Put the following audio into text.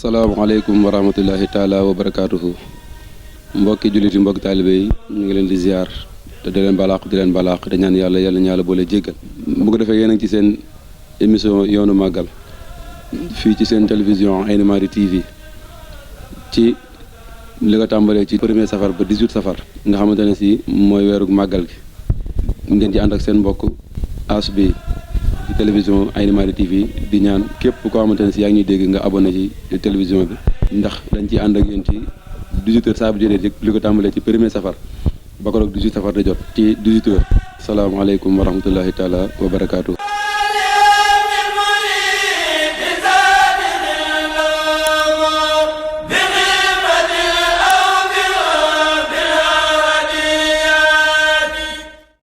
asalaamaaleykum wa rahmatullahi taala wa barakaatuhu. Mbokki jullit yi mbokki taalibe yi ñu ngi leen di ziar te di leen balaax di leen balaax te ñaan yàlla yàlla ñu yàlla boole jéggal. bu ko defee yéen a ngi ci seen émission yoonu màggal fii ci seen télévision Aïnou Mady TV ci li nga tàmbalee ci premier safar ba 18 safar nga xamante ne si mooy weeru màggal gi ngeen ci ànd ak seen mbokk as bi ci télévision Aïnou Mady TV di ñaan képp koo xamante ne si yaa ngi ñuy dégg nga abonné ci télévision bi ndax dañ ciy ànd ak yéen ci 18 heures saa bu jotee li ko tàmbalee ci premier safar ba ko 18 safar da jot ci 18 heures. salaamaaleykum wa rahmatullahi taala wa barakaatu.